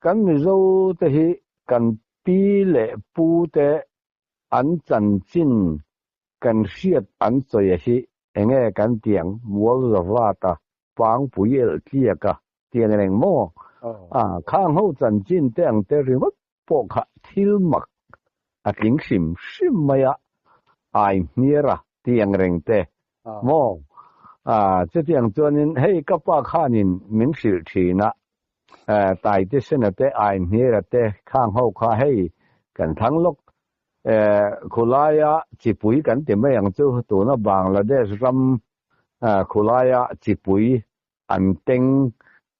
Kan Mizo te hi kan pi leh pu te an chanchin kan hriat an sawi a hi enge kan ti ang mual zavat a pangpui elh tliak a tiang reng maw? A khang ho chanchin te ang te ringawt pawh kha thil mak a tling hrim hrim mai a, ai hmiar a ti ang reng te maw? A chutiang chuanin hei ka pa khanin min hrilh thin a, Taite Sena te, ai hmiar a te khang ho kha hei kan thlang lawk khulaia chipui kan ti mai ang chu tuna Bangladesh ram khulaia chipui An teng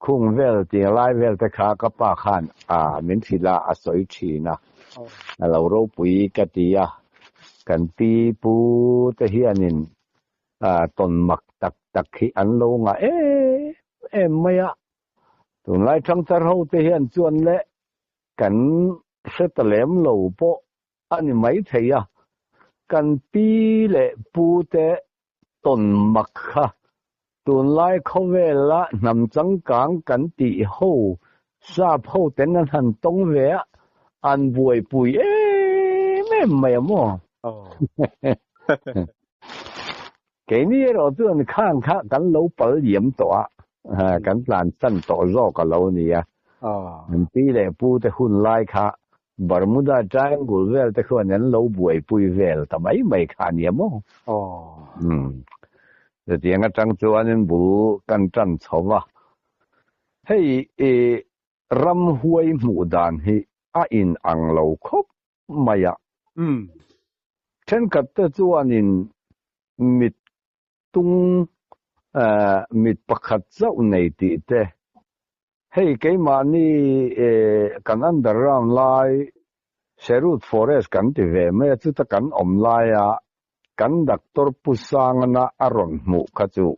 khung vel tih lai vel te kha ka pa khan a min hrilh a, a sawi thin a, a lo ropui ka ti a, kan pi pu te hianin tawn mak tak tak hi an lo ngah em em mai a, tunlai thangthar ho te hian chuan le kan hre ta lem lo pawh a ni maithei a, kan pi leh pu te tawn mak kha tunlai khawvela hnam changkang kan tih ho sap ho ten an han tawng ve a, an buaipui em em mai a maw? Keini erawh chuan khang kha kan lo pal liam tawh a, kan tlan chan tawh zawk a lo ni a. An pi leh pu te hun lai kha Bermuda Triangle vel te khuan an lo buaipui vel ta mai mai kha a nia maw? Chutiang atang chuanin bul kan tan chho va. Hei i ramhuai hmuh dan hi a inang lo khawp mai a. Thenkhat te chuanin mit tung mit pakhat chauh nei tih te, hei keimahni kan underground lai Serut Forest kan ti ve mai a, chuta kan awm laia kan doctor Pu Sangana a rawn hmuh kha chu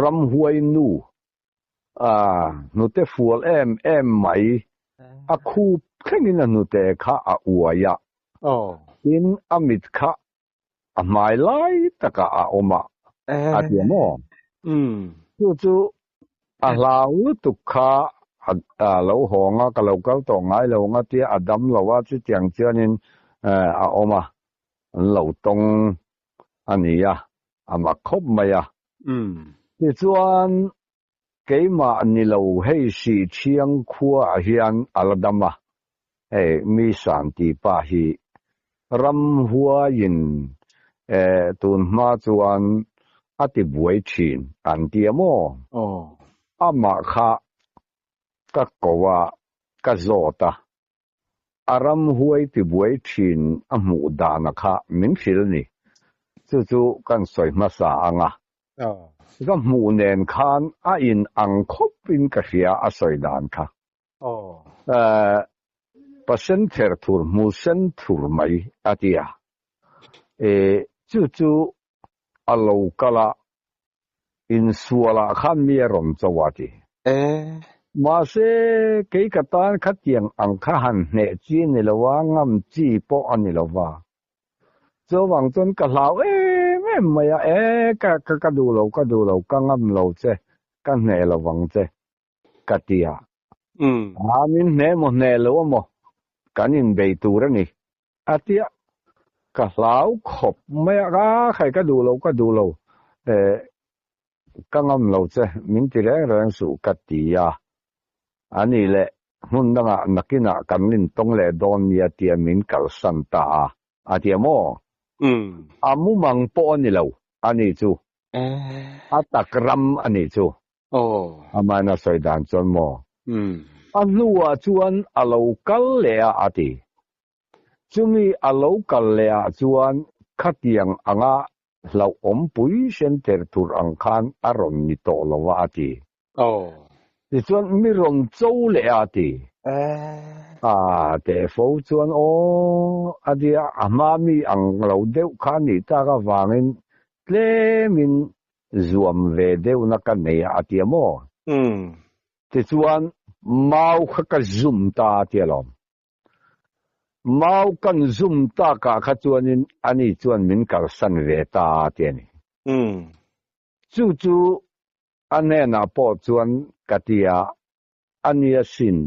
ramhuai nu hnute fual em em mai, a khup thlengin a hnute kha a uai a, tin a mit kha a hmai lai takah a awm a, a ti a maw? Chu chu a hlau lutuk kha a lo hawng a, ka lo kal tawh ngai lo ang a tia a dam lo a, chutiang chuanin a awm a, an lo tawng a ni a, a mak khawp mai a. Tichuan keimah ni lo hei si thiang khuaah hian a la dam a, hei mi san ti pa hi ramhuaiin tun hma chuan a ti buai thin an ti a maw? Amah kha ka ko a, ka zawt a, a ramhuai ti buai thin a hmuh dana kha min hrilh ni. Chu chu kan sawi hmasa ang a. Ka hmuh nen khan a in ang khawp in ka hria a sawi dan kha. Pasent ther thur hmu sen thur mai a ti a. Chu chu a lo kal a, insualah khan mi a rawn cho a ti. Mahse, kei ka tan khatiang ang kha han hneh chi a ni lo a, ngam chi pawh a ni lo va. Chuvang chuan ka hlau em em mai a, e ka ka duh lo, ka duh lo, ka ngam lo che, ka hneh lo vang che. ka ti a. A min hne maw hne lo a maw kan inbei tur a ni a ti a, ka hlau khawp mai a, ka khai ka duh lo ka duh lo eh ka ngam lo che min ti reng reng suh ka ti a, a ni leh hmun dangah nakinah kan intawng leh dawn nia tia min kalsan ta a, a ti a maw? A mumang pawh a ni lo a ni chu, a tak ram a ni chu. Amah a sawi dan chuan maw? A hnuah chuan a lo kal leh a a ti. Chumi a lo kal leh ah chuan khatiang anga hlauhawm pui center tur ang khan a rawn ni tawh lo a a ti. Tichuan mi rawn cho leh a a ti. A teh fo chuan aw a ti a, a hma mi ang lo deuh kha a nih tak avangin tlemin zuam ve deuhna ka nei a ti a maw? Tichuan mau kha ka zum ta a ti alawm. Mau kan zum takah kha chuanin ani chuan min kalsan ve ta a ti a ni. Chu chu a hnenah pawh chuan ka ti a, a nia sin.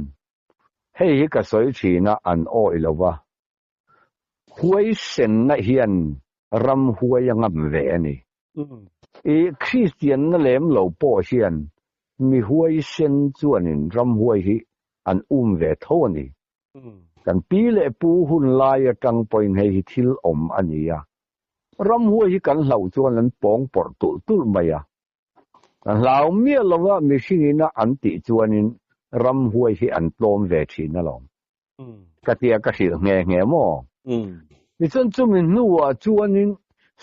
Hei hi ka sawi thin a, an awih lo va. Huaisenna hian ram huai a ngam ve a ni. I Kristianna lem lo pawh hian mi huaisen chuanin ramhuai hi an um ve tho a ni. Kan pi leh pu hun lai atang pawhin hei hi thil awm a ni a. Ramhuai hi kan hlauh chuan an pawng pawrh tulh tulh mai a. Ka hlau miah lo va mihringin a an tih chuanin ramhuai hi an tlawm ve thin alawm. Ka tia ka hrilh nghe nghe maw? Tichuan chumi hnuah chuanin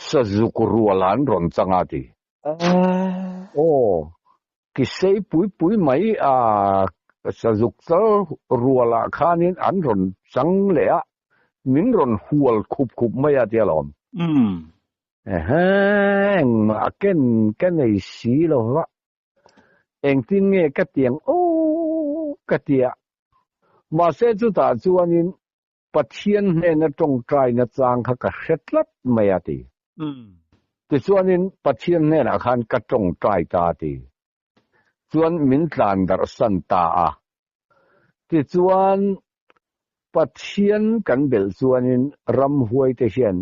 sazuk rual an rawn chang a ti. Aw, ki sei pui pui mai a sazuk chal rualah khanin an rawn chang leh a, min rawn hual khup khup mai a ti alawm. Ehe, engmah ken ka nei si lo va, engtin nge ka tiang aw ka tia. Mahse chutah chuanin Pathian hnena tawngtaina chang kha ka hre tlat mai a ti. Tichuanin Pathian hnenah khan ka tawngtai ta a ti. Chuan min tlan darh san ta a. Tichuan Pathian kan belh chuanin ramhuaite hian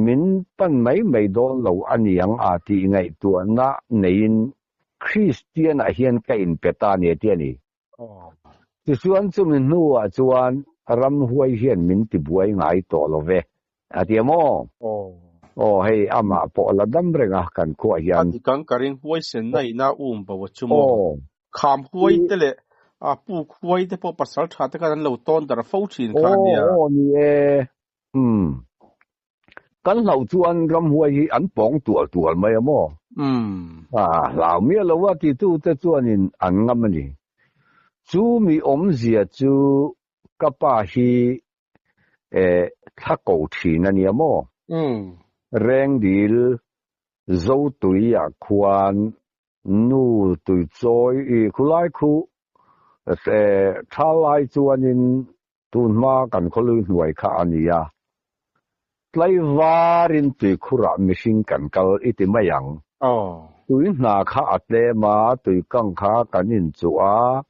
min pan mai mai dawn lo a niang a tih ngaihtuahna neiin Kristianah hian ka inpe ta a ni a ti a ni. Tichuan chumi hnuah chuan ramhuai hian min tibuai ngai tawh lo ve a ti a maw? Aw hei amah pawh la dam reng a kan khuah hian. A dik ang ka ring huaisen na ina um bo a chu maw? Kham huai te leh puk huai te pawh pasal tha te khan an lo tawn dar fo thin kha a nia. Aw ni e. Umm. Kan hlauh chuan ramhuai hi an pawng tual tual mai a maw? A hlau miah lo a titute chuanin an ngam a ni. Chu mi awmzia chu ka pa hi thla ko thin a nia maw? Rengdil Zotuiah khuan nu tuichawi i khulai khu tha lai chuanin Tun hma kan khawlui hnuai kha a ni a, tlaivarin tuikhurah mihring kan kal i ti mai ang. Tui hna kha a tlem a, tuikang kha kan inchuh a,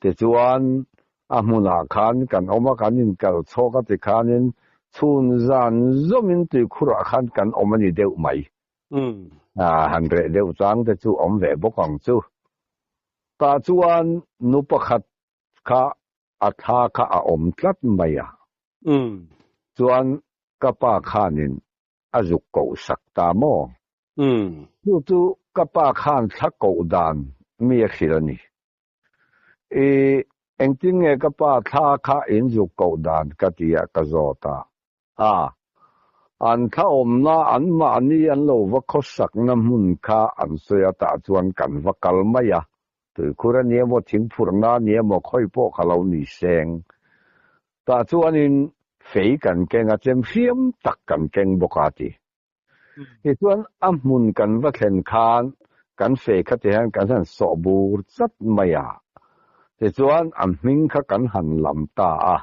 tichuan a hmunah khan kan awm a, kan inkal chhawk a tikhanin chhun zan zawmin tuikhurah khan kan awm a ni deuh mai. Han reh deuh chang te chu awm ve bawk ang chu. Tah chuan nu pakhat kha a thla kha a awm tlat mai a. Chuan ka pa khanin a zuk koh sak ta maw? Chu chu ka pa khan thla koh dan mi a hrilh a ni. I engtin nge ka pa thla kha in zuk koh dan ka ti a ka zawt a. A, an thla awmna anmahni an lo va khawsakna hmun kha an sawi a tah chuan kan va kal mai a. Tuikhur a ni emaw, thingphurhna a ni emaw, khawi pawh kha lo ni seng. Tah chuanin fei kan keng a, chem hriam tak kan keng bawk a ti. Tichuan a hmun kan va thlen khan kan fei kha ti hian kan han sawh bur chat mai a. Tichuan a hming kha kan han lam ta a.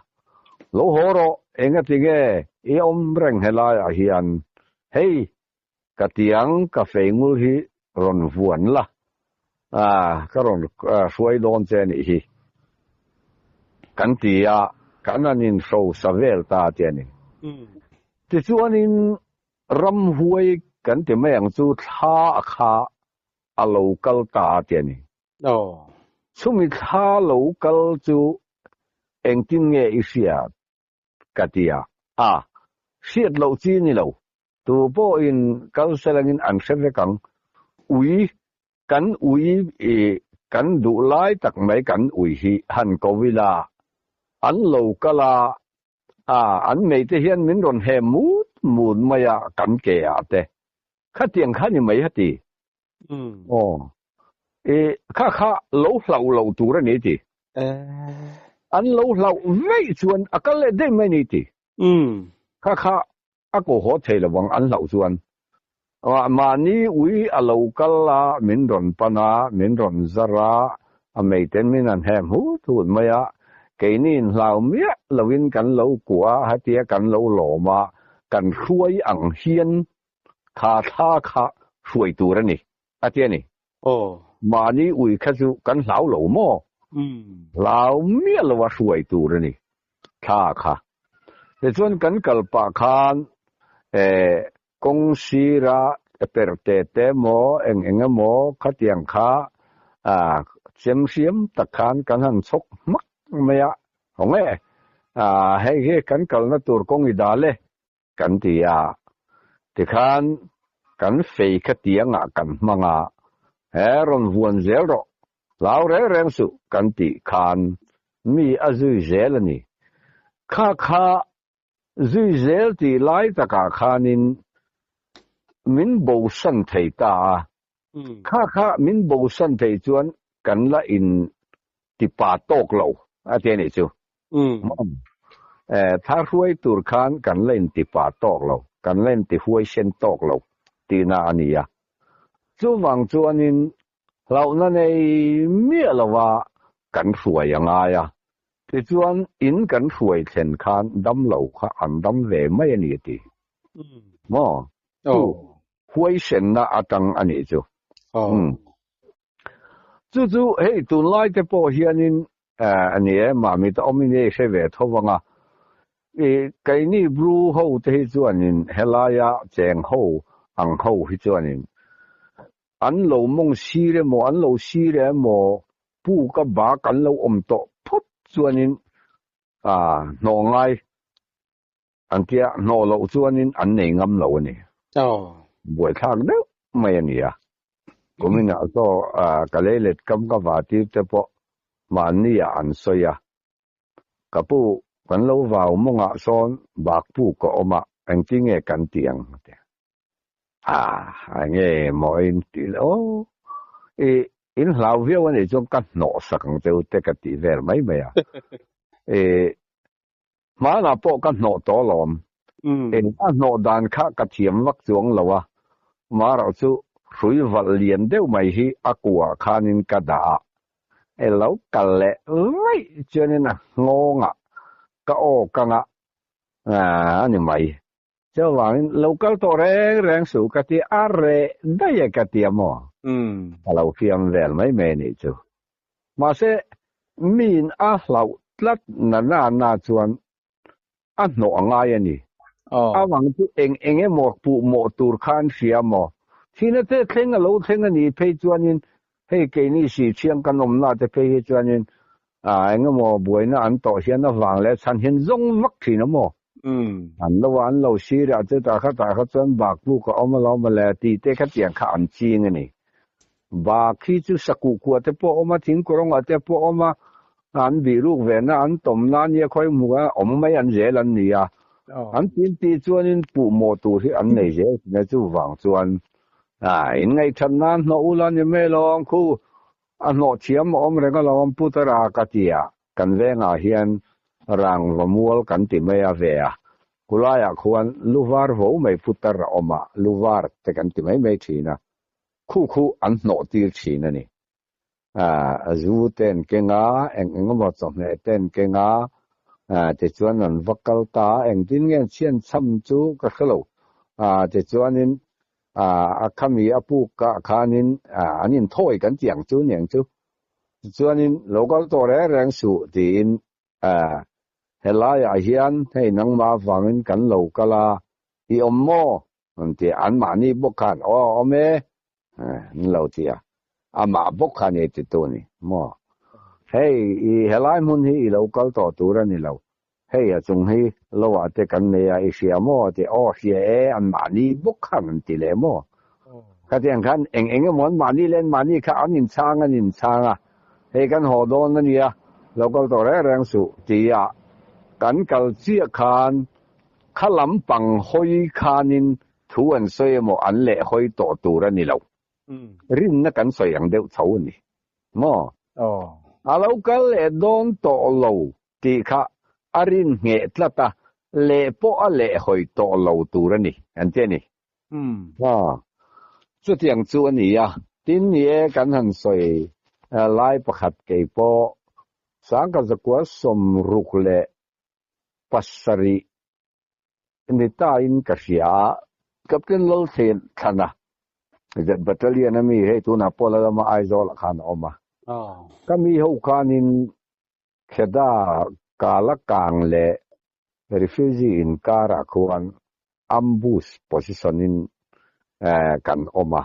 Lo haw rawh, engati nge i awm reng helaiah hian? Hei, ka tiang ka fei ngul hi rawn vuan la, ka rawn hruai dawn che anih hi. Kan ti a, kan han inhrosa vel ta che a ni. Tichuanin ramhuai kan ti mai ang chu thla a kha a lo kal ta a ti a ni. Chumi thla lo kal chu engtin nge i hriat? Ka ti a. A, hriat loh chi ni lo. Tu pawhin kal selangin an hre vek ang. Ui, kan ui i kan duh lai tak mai kan ui hi han ko ila. An lo kal a, a, an meite hian min rawn hem mut mut mai a kan ke ah te. Khatiang kha ni mai hati. Aw. I kha kha lo hlauh loh tur a ni ti. An lo hlauh veih chuan a kal leh daih mai a ni ti. Kha kha a ko haw thei lo ang an hlauh chuan. Mahni ui a lo kal a, min rawn pan a, min rawn zar a, a meiten min han hem hut hut mai a, keini inhlau miah loin kan lo kuah a, hetia kan lo lawm a, kan hruai ang hian kha thla kha hruai tur a ni, a ti a ni. Mahni ui kha chu kan hlau lo maw? Hlau miah lo a hruai tur a ni thla kha. Tichuan kan kal pah khan eh kawng sira per te te emaw eng eng emaw khatiang kha ah chem hriam tak khan kan han chhawk hmak mai a, hawng e ah hei hi kan kalna tur kawng i dal e kan ti a, tikhan kan fei kha tiangah kan hmang a, he rawn vuan zel rawh, hlau reng reng suh kan tih khan mi a zui zel a ni. Kha kha zui zel tih lai takah khanin min bosan thei ta a, kha kha min bosan thei chuan kan la in tipa tawk lo a ti a nih chu. Thla hruai tur khan kan la inti pa tawk lo, kan la inti huaisen tawk lo tihna a ni a. Chuvang chuanin hlauhna nei miah lova kan hruai a ngai a, tichuan in kan hruai thlen khan dam lo kha an dam ve mai a ni a ti. Maw? Chu huaisenna atang a nih chu. Chu chu hei tunlai te pawh hianin a ni e, mahni te awmin i hre ve tho vang a, i keini Bru ho te hi chuanin helaia cheng ho ang ho hi chuanin an lo mawng sir emaw an lo sir emaw puk a bak an lo awm tawh phawt chuanin hnawh ngai An tia hnawh loh chuanin an nei ngam lo a ni. Buaithlak deuh mai a ni a. Kuminah saw ka lei let kam ka va tir te pawh mahni ah an sawi a. Ka pu, kan lo vau mawngah sawn bak puk ka awm a, engtinge kan ti ang? a ti a. A enge maw in tih le aw, i in hlau viau a nih chuan ka hnawh sak ang che u te ka tih vel mai mai a. I Hmanah pawh ka hnawh tawh alawm. Eng a hnawh dan kha ka thiam vak chuang lo a, marawh chu hrui valh lian deuh mai hi a kuah khanin ka dah a, e lo kal leh vaih chuanin a nghawngah ka aw kang a, a ni mai. Chuvangin lo kal tawh reng reng suh ka ti a reh daih e ka ti a maw? Ka lo fiam vel mai mai a nih chu. Mahse, miin a hlauh tlat na na na chuan a hnawh a ngai a ni. Avang chu eng eng emaw puh mawh tur kha an hria maw? Thihna te thleng a lo thleng a nih phei chuanin hei keini si thiang kan awmna te phei hi chuanin eng emaw buaina an tawh hian avang leh chhan hian zawng vak thin a maw? An lo a, an lo sir a, chutah khatah kha chuan bak puk a awm alawm mawle tih te khatiang kha an ching a ni. Bak hi chu sakuh kua te pawh a awm a, thingkawrawngah te pawh a awm a, an bihruk ve na, an tawm na nia khawi hmuh a awm mai an zel an ni a. An tin tih chuanin puh mawh tur hi an nei zel thin a, chuvang chuan in ngaihthat nan hnawh ula ni mai alawm khu, a hnawh thiam a awm reng alawm Putara ka ti a. Kan vengah hian rangva mual kan ti mai a ve a, khulaiah khuan lu var vo mai putar a awm a, lu var te kan ti mai mai thin a, khu khu an hnawh tir thin a ni. A zu te an keng a, eng eng emaw chawhmeh te an keng a, tichuan an va kal ta a, engtin nge an chhian cham chu ka hre lo. Tichuanin a khami a puk ah khanin an inthawi kan ti ang chu niang chu. Tichuanin lo kal tawh reng reng suh tiin helaiah hian hei nangmah avangin kan lo kal a, i awm maw? An ti a, anmahni bawk khan aw awm e an lo ti a, amah bawk kha ni titu a ni maw? Hei i helai hmun hi i lo kal tawh tur a ni lo, hei a chung hi lo ah te kan nei a, i hria maw? A ti a, aw hria e, anmahni bawk khan an ti leh maw? Khatiang khan eng eng emaw anmahni leh anmahni kha an inchhang an inchhang a, hei kan haw dawn a nia, lo kal tawh reng reng suh tia kan kal chiah khan kha lampang hawi khanin thu an sawi emaw an leh hawi tawh tur a ni lo. Rinna kan sawi ang deuh tho a ni maw? A lo kal leh dawn tawh lo tih kha a rin ngheh tlat a, leh pawh a leh hawi tawh lo tur a ni an ti a ni. Chutiang chu a ni a, tin ni e kan han sawi lai pakhat kei pawh 1967 ni tain ka hria a, Captain Lalthlen Thlana, Z Battalion a mi hei tunah pawh la lama Aizawl ah khan a awm a. Ka mi ho khanin Kheda kala kang leh refugee inkarah khuan ambush position in kan awm a.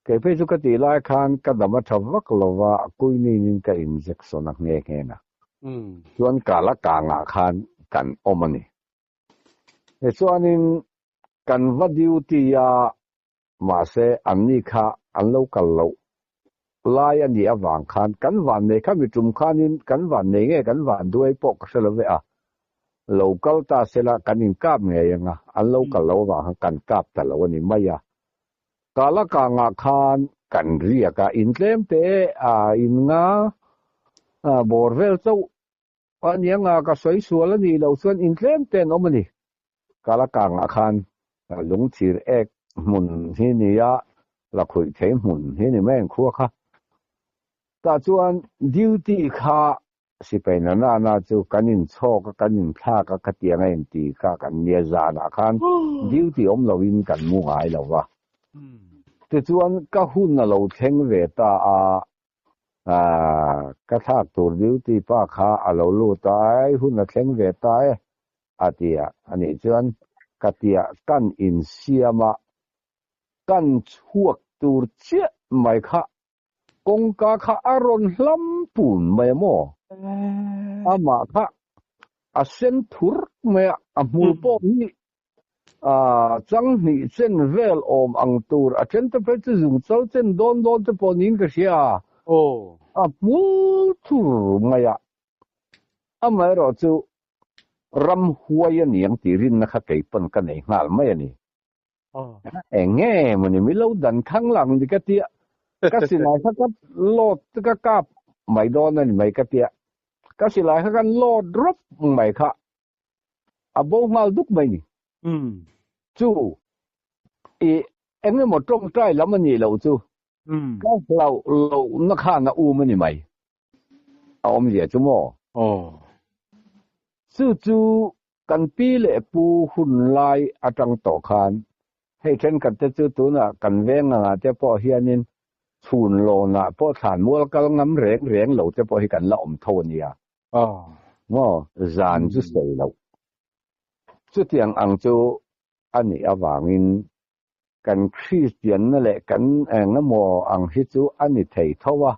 Kei phei chu ka tih lai khan ka dam a tha vak lo va, quinine in ka injection a nghe nghe na. Chuan kala kangah khan kan awm a ni. Tichuanin kan va duty a, mahse anni kha an lo kal loh lai a nih avang khan kan vannei kha mi tum khanin kan vannei nge kan vanduai pawh ka hre lo ve a, lo kal ta sela kan inkap ngei ang a, an lo kal loh avang khan kan kap ta lo a ni mai a. Kala kangah khan kan riak a, intlem te a innga bawr vel chauh A nia nga ka sawi sual a nih loh chuan intlem te an awm a ni. Kalakangah khan lungchir ek hmun hi nia lakhuih thei hmun hi ni mai ang khua kha. Tah chuan duty kha sipai na na na chu kan inchhawk a kan inthlak a khatiang a inti kha kan nia zanah khan duty awm loin kan mu ngai lo va. Tichuan ka hun a lo thleng ve ta a, Ka thlak tur duty pa kha a lo lut a, ai hun a thleng ve ta e, a ti a. Anih chuan ka tia kan insiam a, kan chhuak tur chiah mai kha kawngka kha a rawn hlam pun mai a maw? Amah kha a sen thur mai a, a hmul pawh hi Chang hnih chen vel awm ang tur a then te phei chu zung chal chen dawn dawn te pawh niin ka hria a. A hmul thur mai a. Amaherawh chu ram huai a ni ang tih rinna kha kei pawn ka nei nghal mai a ni. Eng nge mawni mi lo dan khang lang ni ka tia. Ka silai kha ka load ka kap mai dawn a ni mai ka tia. Ka silai kha kan load rawp mai kha. A bo nghal duk mai ni. Chu i eng emaw tawngtai lam a nih loh chu ka hlauh lohna khan a um a ni mai. A awmzia chu maw? Chu chu kan pi leh pu hun lai atang tawh khan hei thenkhat te chu tunah kan veng angah te pawh hianin chhun lawnah pawh thlan mual kal ngam reng reng lo te pawh hi kan la awm tho a nia. Maw zan chu sawi loh. Chutiang ang chu a nih avangin kan Kristianna leh kan engemaw ang hi chu a ni thei tho a.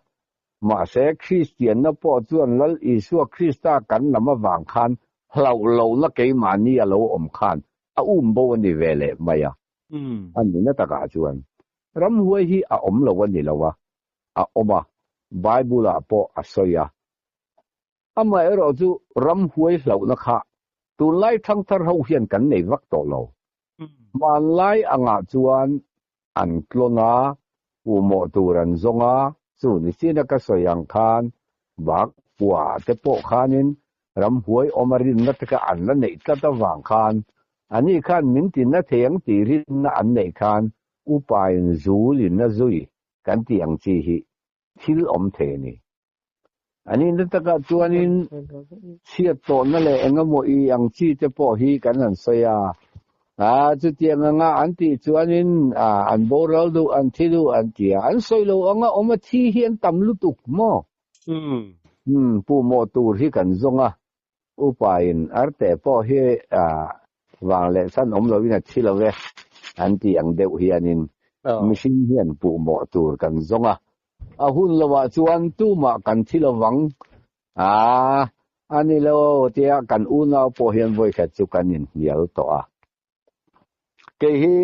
Mahse Kristianna pawh chuan Lal Isua Krista kan lam avang khan hlauh lohna keimahni a lo awm khan a um bo a ni ve leh mai a. A nihna takah chuan ramhuai hi a awm lo a ni lo a, a awm a, Bible-ah pawh a sawi a. Amaherawh chu ramhuai hlauhna kha tunlai thangthar ho hian kan nei vak tawh lo. Hmanlai angah chuan an tlawn a, puhmawh tur an zawng a, chu ni china ka sawi ang khan bak pua te pawh khanin ramhuai awm a rinna te kha an la neih tlat avang khan ani khan min tinna thei ang tih rinna an neih khan upain zulin a zui kan tih ang chi hi thil awm thei a ni. A nihna takah chuanin chhiat tawhna leh engemaw i ang chi te pawh hi kan han sawi a, a chutiang anga an tih chuanin an boral duh, an thi duh an ti a, an sawi lo anga awm a thi hi an tam lutuk maw? Umm, puhmawh tur hi kan zawng a, upain arte pawh hi vang leh chhan awm loin a thi lo e an tih ang deuh hianin mihring hian puhmawh tur kan zawng a, a hun lovah chuan tumah kan thi lovang a, a ni lo tia kan unau pawh hian vawikhat chu kan inhnial tawh a. Kei hi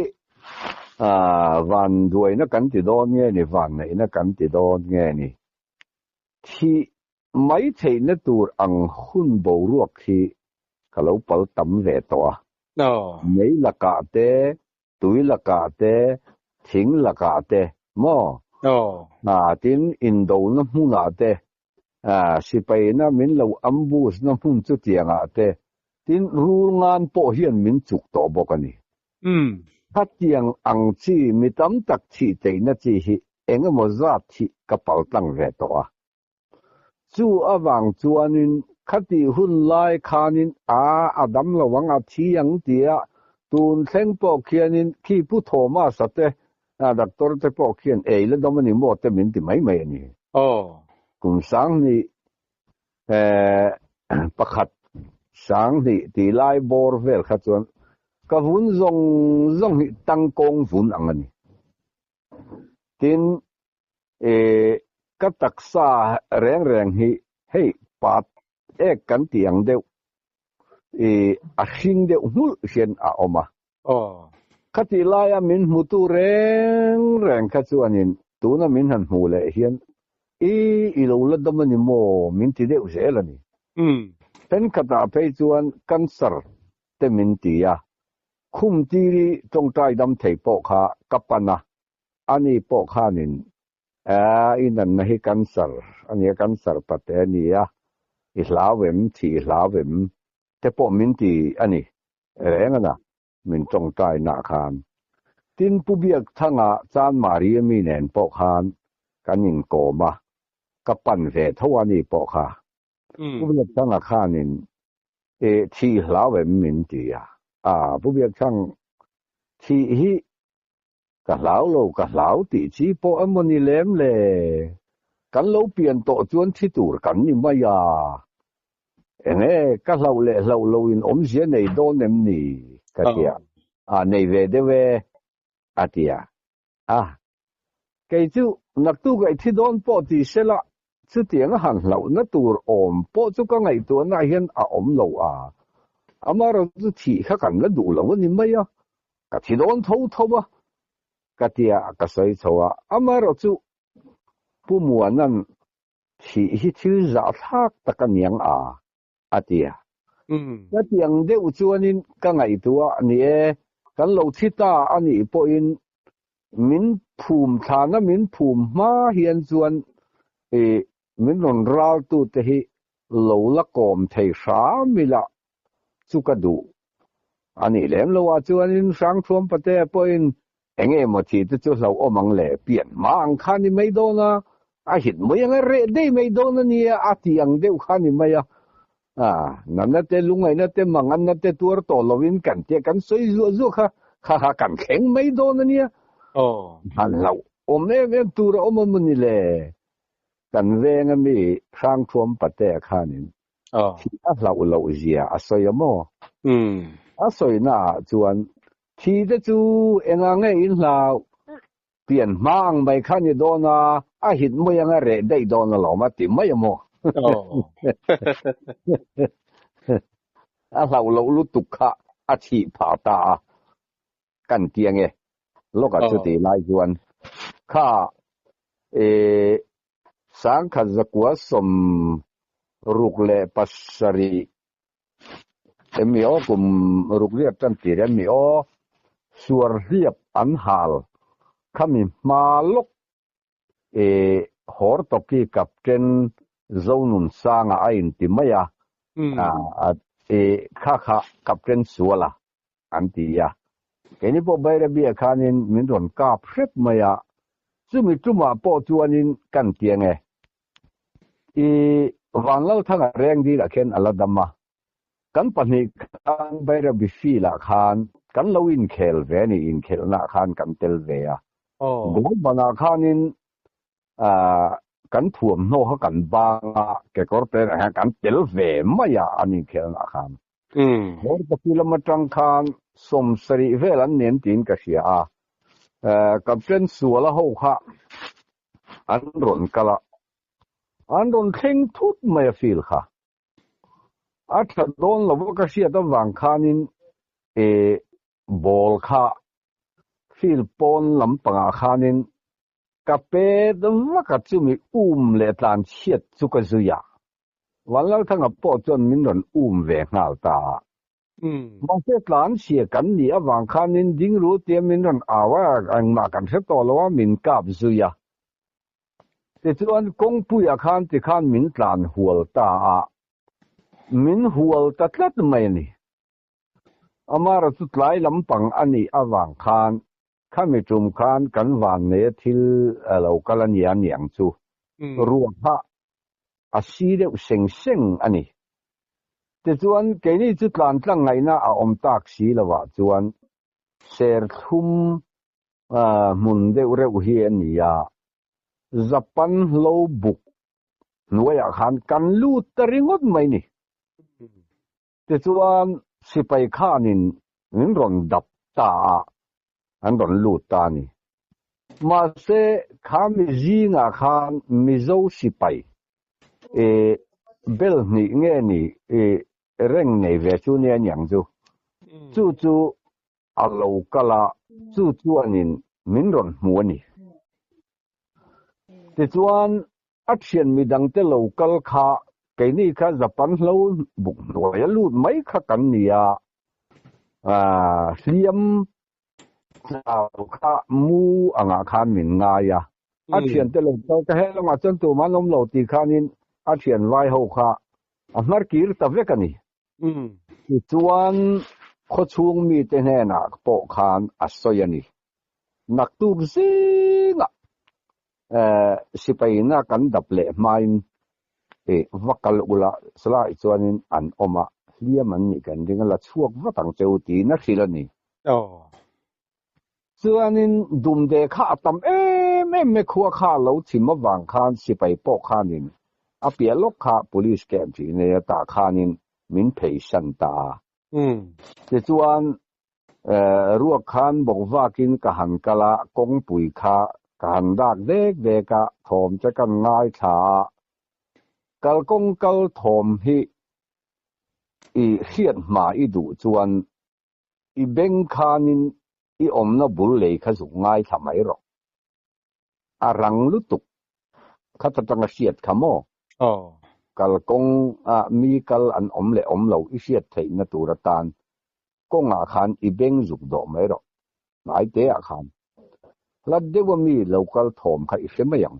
van duaina kan ti dawn nge ni, van neihna kan ti dawn nge ni, thih mai theihna tur ang hun boruak hi ka lo pal tam ve tawh a. Mei lakah te, tui lakah te, thing lakah te maw? Tin, indona hmunah te, sipaina min lo ambush na hmun chutiangah te, tin rul ngan pawh hian min chuk tawh bawk a ni. Khatiang ang chi mi tam tak thih theihna chi hi engemaw zat hi ka pal tlang ve tawh a. Chu avang chuanin khatih hun lai khanin a a dam lo ang a thi ang tia tun thleng pawh khianin khi Pu Thomas-a te doctor te pawh khian ei la dawm a ni maw te min ti mai mai a ni. Kum 2000 1 2000 tih lai bawr vel kha chuan ka vun zawng zawng hi tangkawng vun ang a ni. Tin, ka taksa reng reng hi hei pat ek kan tih ang deuh a hring deuh nghulh hian a awm a. Khatih laia min hmutu reng reng kha chuanin tuna min han hmuh leh hian i i lo la dam a ni maw min ti deuh zel a ni. Thenkhatah phei chuan cancer te min ti a, khum tiri tawngtai dam thei pawh kha ka pan a, ani pawh khanin I nanna hi cancer a nia, cancer pate a nia, i hlau em, thih i hlau em te pawh min ti a ni reng a na, min tawngtai nah khan. Tin, Pu Biakthanga Chanmari ami nen pawh khan kan inkawm a, ka pan ve tho a ni pawh kha. Pu Biakthanga khanin i thih i hlau em min ti a, Pu Biakthang, thih hi Ka hlau lo, ka hlau tih chi pawh emaw ni lem le? Kan lo pian tawh chuan thi tur kan ni mai a. Enge ka hlauh leh hlauh lo in awmzia nei dawn em ni? Ka ti a. A nei ve deuh e, a ti a. A, kei chu naktuk aih thi dawn pawh ti se la, chutiang a han hlauhna tur awm pawh chu ka ngaihtuahna hian a awm lo a. Amaherawhchu chu thih kha kan la duh lo a ni mai a. Ka thi dawn tho tho a, ka tia ka sawi chho a, amaherawhchu Pu Muana'n thih hi thil zahthlak tak a niang a, a ti a. Ka ti ang deuh chuanin ka ngaihtuah a ni e, kan lo thi ta a nih pawhin min phum thlana min phum hma hian chuan i min rawn raltute hi lo la kawm thei hram ila chu ka duh a nih lem lo ah chuanin Hrangthuam Patea pawhin eng emaw thih te chu hlauhawm ang le pian hma ang kha ni mai dawn a, a hit mai ang a reh daih mai dawn a nia a tih ang deuh kha ni mai a, natna te lungaihna te manganna te tuar tawh lovin kan tia kan sawi zuah zuah kha kha kha kan thleng mai dawn a nia. Han hlauhawm em em tur a awm a maw ni le? Kan veng a mi Hrangthuam Patea khanin Thi a hlauh loh zia a sawi a maw? A sawina ah chuan thi te chu enga nge in hlau? Pian hma ang mai kha ni dawn a, a hit mai anga reh daih dawn alawm a ti mai a maw? A hlauh loh lutuk kha a thih phah ta a, kan ti ange. Lawkah chuti lai chuan kha 1967 emi aw kum ruk riat tan tir emi aw suar hliap an hal khami hma lawk e hawr tawki captain Zonunsanga a inti mai a e kha kha captain Suala an ti a. Keini pawh Bairabi-ah khanin min rawn kap hrep mai a, chumi tumah pawh chuanin kan ti ange. I Vanlalthanga Rengdil-ah khian a la dam a, kan pahnih khan Bairabi field-ah khan kan lo inkhel ve a ni, inkhelhnaah khan kan tel ve a. Goal banah khanin kan thuamhnaw kha kan bang a, kekawr te-ah hian kan tel ve mai a an inkhelhnaah khan. Hawrpaki lam atang khan 70 vel an nen tiin ka hria a, Captain Suala ho kha an rawn kal a, an rawn thleng thut mai a field kha. A tha dawn lo va ka hriat avang khanin ball kha field pawn lampangah khanin ka pet vak a, chumi um leh tlan chhiat chu ka zui a. Vanlalthanga pawh chuan min rawn um ve nghal ta a. Mahse tlan chhia kan nih avang khanin ding ru tia min rawn au a, engmah kan hre tawh lo a, min kap zui a. Tichuan kawngpuiah khan tikhan min tlan hual ta a, min hual ta tlat mai a ni. Amara chu tlai lampang a nih avang khan Khami tum khan kan vanneia thil lo kal a nia niang chu ruah kha a si deuh seng seng a ni. Tichuan keini chu tlan tlang ngaihna a awm tak si lovah chuan serthlum hmun deuh reuh hi a ni a, Japan hlo buk. Hnuaiah khan kan lut ta ringawt mai ni. Tichuan sipai khanin min rawn dap ta a, an rawn lut ta a ni. Mahse kha mi zingah khan Mizo sipai i bel hnih nge ni i reng nei ve chu nia niang chu. Chu chu a lo kal a, chu chuanin min rawn hmu a ni. Tichuan, a thian midangte lo kal kha keini kha Japan hlo buk hnuaia lut mai kha kan ni a, hliam chau kha mu angah khan min ngai a. A thiante lo kal ka he lamah chuan tumah an awm lo tih khanin a thian vai ho kha a hmar kir ta vek a ni. Tichuan, khawchhung mite hnenah pawh khan a sawi a ni. Naktuk zingah sipaina kan dap leh hmain va kal ula salai chuanin an awm a, hliam an nih kan ring a, la chhuak vat ang che u tiin a hrilh a ni. Chuanin dumde kha a tam em em mai, khua kha a lo chim avang khan sipai pawh khanin a piah lawk kha police camp tih nei a tah khanin min pheisan ta a. Tichuan ruak khan bawk vakin ka han kal a, kawngpui kha ka han dak dek dek a, thawm che kan ngaithla a, kalkawng kal thawm hi i hriat hma i duh chuan I beng khanin i awmna bul lei kha zuk ngaithla mai rawh. A rang lutuk kha ta tanga hriat kha maw? Kalkawng ah mi kal an awm leh awm lo i hriat theihna tur atan kawngah khan i beng zuk dawh mai rawh. Hnai te ah khan hlat deuh a mi lo kal thawm kha i hre mai ang.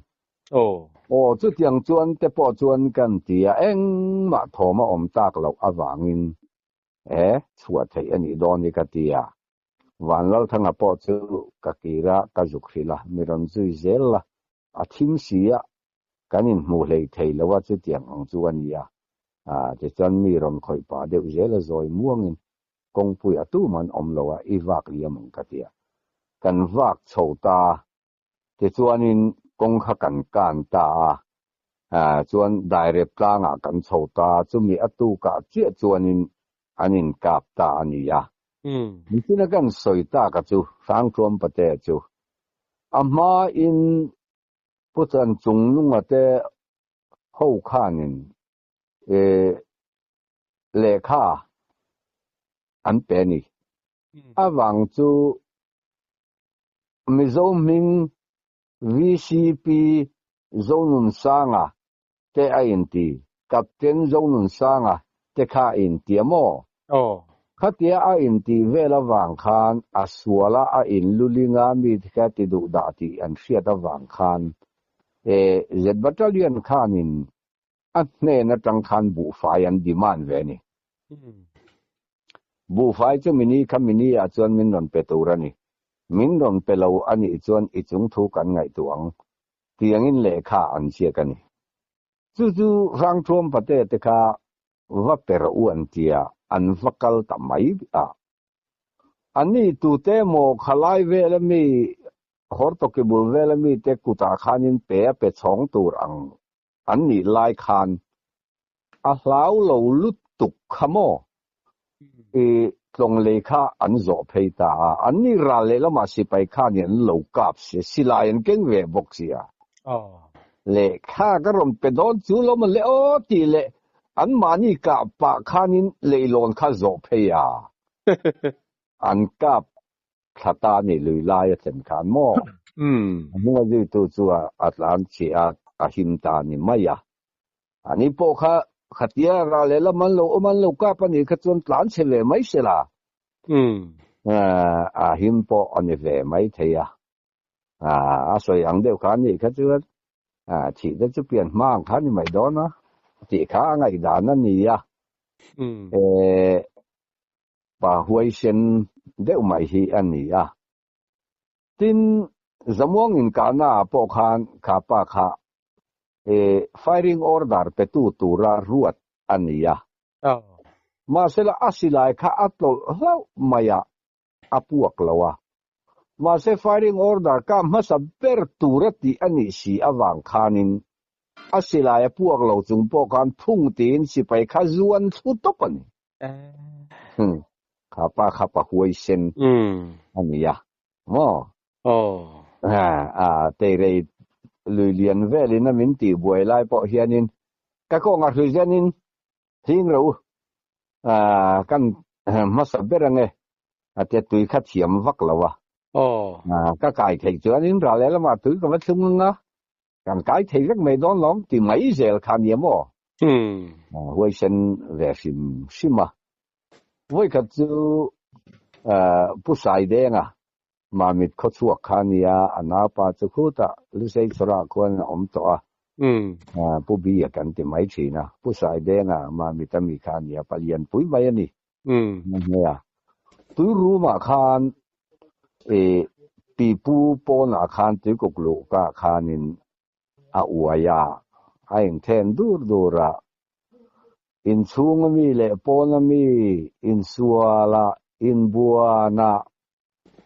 Aw, chutiang chuan te pawh chuan kan ti a, engmah thawm a awm tak loh avangin E, chhuah theih a nih dawn hi ka ti a. Vanlalthanga pawh chu ka kir a, ka zuk hrilh a, mi rawn zui zel la, a thim si a, kan inhmuh hlei thei lo a, chutiang ang chu a ni a. Tichuan mi rawn khawih pah deuh zel a, zawi muangin kawngpui a tum an awm lo a, i vak liam ang ka ti a. Kan vak chho ta a, Tichuanin kawng kha kan kan ta a, chuan dairep tlangah kan chho ta a, chumi a tukah chiah chuanin an inkap ta a ni a. Nichina kan sawi taka chu Hrangtluam Patea chu a hmain Pu Chanchungnunga te ho khanin lehkha an pe a ni. Avang chu Mizo hming VCP Zonunsanga te a inti, Captain Zonunsanga te kha a inti a maw? Khatia a intih vel avang khan a suala a inluling a mi te kha ti duh dah tih an hriat avang khan e Z Battalion khanin a hnen atang khan buhfai an demand ve a ni. Buhfai chu mini kha mini ah chuan min rawn pe tur a ni. Min rawn pe lo a nih chuan i chung thu kan ngaihtuah ang. Tiangin lehkha an ziak a ni. Chu chu Hrangthuam pate te kha va per u an tia an va kal ta mai a. A ni tute maw khalai vel a mi Hortoki bul vel a mi te kutah khanin pe a pe chhawng tur ang an nih lai khan a hlau lo lutuk kha maw? I tlawng lei kha an zawh phei ta a, an ni ral leh lamah sipai khan in an lo kap si, silai an keng ve bawk si a. Lehkha ka rawn pe dawn chu lo maw le aw tih leh an mahni kah pah khanin leilawn kha zawh phei a, an kap thla ta a nih lui lai a thlen khan maw? A hnunga zuitu chu a tlan chhiah a, a him ta a ni mai a. Ani pawh kha khatia ral leh lam an lo awm an lo kap a nih kha chuan tlan chhe ve mai se la. A him pawh a ni ve mai thei a. A sawi ang deuh kha a nih kha chuan thih te chu pian hma ang kha a ni mai dawn a tih kha a ngaihdan a ni a. Pa huaisen deuh mai hi a ni a. Tin, Zamuang inkahna ah pawh khan kha pa kha firing order petu tura ruat a ni a. Mahsela a silai kha a tlawlh hlauh mai a, a puak lo a. Mahse firing order kah hmasa ber tura tih a nih si avang khanin. A silai a puak lo chung pawh khan phung tiin sipai kha zuan thlu tawp a ni. Kha pa kha pa huaisen a ni a maw? A teirei lui lian velin a min tih buai lai pawh hianin ka kawngah hrui hianin hling ro kan hmasa ber ange a tia tui kha thiam vak lo a. Ka kai theih chuanin ral lehlamah tui ka va thlung ang a. Kan kai thei vek mai dawn lawm ti mai zel kha nia maw? Huaisen ve hrim hrim a. Vawikhat chu Pu Saidenga Mamit khawchhuak kha nia, a naupa chu khutah Lusei chawrah khuan a awm tawh a. Pu Bia kan ti mai thin a. Pu Saidenga Mamit a mi kha nia, palian pui mai a ni. Nia, tui room-ah khan Pipu pawnah khan tuikuk luhka khanin a uai a, a inthen dur dur a. Inchhung ami leh pawn ami insual a, inbuan a